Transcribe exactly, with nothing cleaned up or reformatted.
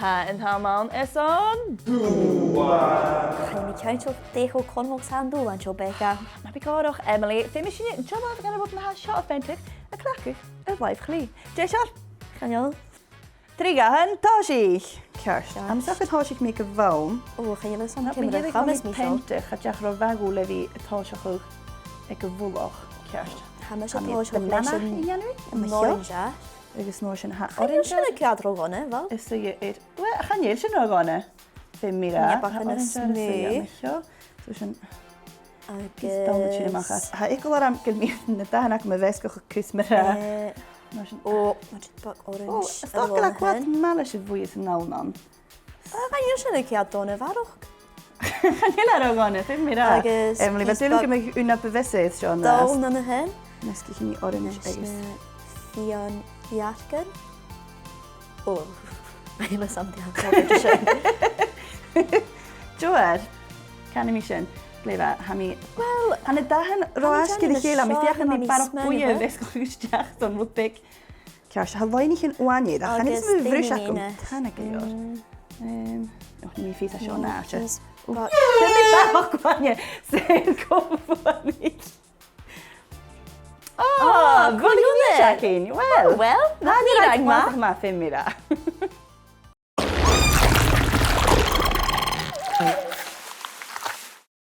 Tha an t-àm ann airson dùbhlan. Chan eil mi cinnteach dè cho cumanta 's a tha an dùbhlan seo, Becca. Na bi gòrach, Emily. Feumaidh sinne dealbh a ghabhail bho na tha seo a' peantadh, a' cleachdadh an làimh chlì. Deiseil? Chan eil. Trì, dhà, aon, tòisich. Ceart. Ceart. Am seachad, thòisich mi gu bhonn. Ò, chan eil fhios agam ciamar a chumas mi seo. Peantadh, cha deach ro mhath dhomh le bhith a' tòiseachadh aig a' mhullach. Ceart. Tha mise a' tòiseachadh leis an orange. Agus an uair sin, tha orange. Chan eil sin a' coimhead ro dhona, a bheil? Is e, well, chan eil sin ro dhona. Feumaidh mi ràdh. Tha orange air a suidhe an seo. So sin. Agus dol a-mach às. Tha eagal orm gu bheil na dathan agam a' measgachadh cus mar a... Eh, mar sin. Ò, mar sin, bog orange. Ò, is dòcha gu bheil e a' coimhead math leis a' bhuidhe 's an àm ann. Ò, chan eil sin a' coimhead dona a bharrachd. Chan eil e ro dhona, feumaidh mi ràdh. Agus Emily, bha dùil agam gu bheil ùine a' bhuidhe seo an-dràsta. Dol na tha sin. Measgaichinn orange agus na fìon-dhearcan. Ò, bha mi sam de an cover sin. Joar, canaidh mi sin. Glè mhath, tha mi... Well, tha na dathan ro fhaisg air a chèile, tha mi a' feuchainn ri barrachd buidhe a mheasgachadh a-steach don rud beag. Ceart, tha loidhnichean uaine air, ach chan eil fhios agam am bruis agam. Tha na gu leòr. Em, ò, nì mi fios air seo an-dràsta. Ò, tha mi barrachd uaine. Sin coma bhuannaich. Ò, bhuannaich mi seachad. Well, well, tha mi ràdh gu math, feumaidh mi ràdh.